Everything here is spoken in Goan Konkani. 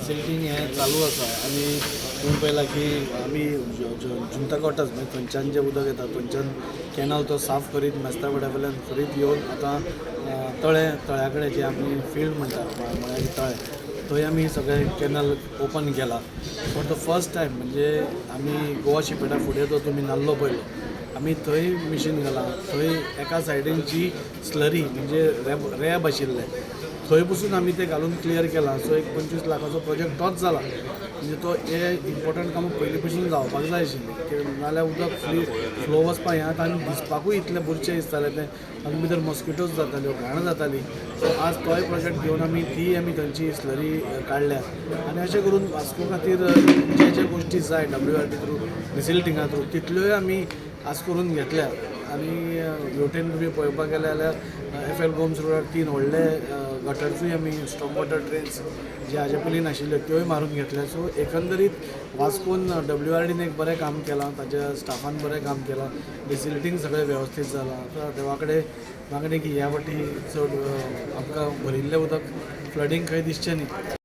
डिसिल्टींग हें चालू आसा आनी तुमी पळयलां की आमी जुंता कॉटर्स, म्हणजे थंयच्यान जें उदक येता थंयच्यान कॅनल तो साफ करीत मेस्ता वाड्या वयल्यान करीत येवन आतां तळें, तळ्या कडेन जें आमी फिल्ड म्हणटा, मळ्याचें तळें, थंय आमी सगळें कॅनल ओपन केला फॉर the first time. म्हणजे आमी गोवा शिपेटा फुडें जो तुमी नाल्लो पळयलो, आमी थंय मिशीन घालां. थंय एका सायडीन जी स्लरी म्हणजे रेब रेब आशिल्लें, थंय पसून आमी तें घालून क्लियर केलां. सो एक 25 लाखाचो प्रोजेक्ट तोच जाला. म्हणजे तो हे इम्पोर्टंट कामां पयलीं पसून जावपाक जाय आशिल्लीं की नाल्यार उदक फ्री फ्लो वचपा हें आतां आनी दिसपाकूय इतलें बुरशें दिसतालें तें आनी भितर मॉस्किटोज जाताल्यो, घाण जाताली. सो आज तोय प्रोजेक्ट घेवन आमी ती आमी थंयची स्लरी काडल्या आनी अशें करून वास्को खातीर जे जे गोश्टी जाय डब्ल्यू आर डी थ्रू, डिसिल्टिंगा थ्रू, तितल्योय आमी आज करून घेतल्या. आनी हेवटेन तुमी पळोवपाक गेले जाल्यार एफ एल गोम्स रोडार तीन व्हडले गटर्सूय आमी, स्टॉर्म वॉटर ड्रेन्स जे हाजे पयलीं नाशिल्ल्यो, त्योय मारून घेतल्या. सो एकंदरीत वास्कोन डब्ल्यू आर डीन एक बरें काम केलां, ताच्या स्टाफान बरें काम केलां, डिसिल्टींग सगळें वेवस्थीत जालां. आतां देवा कडेन मागणें की ह्या फावटी चड आमकां भरिल्लें उदक, फ्लडींग खंय दिसचें न्ही.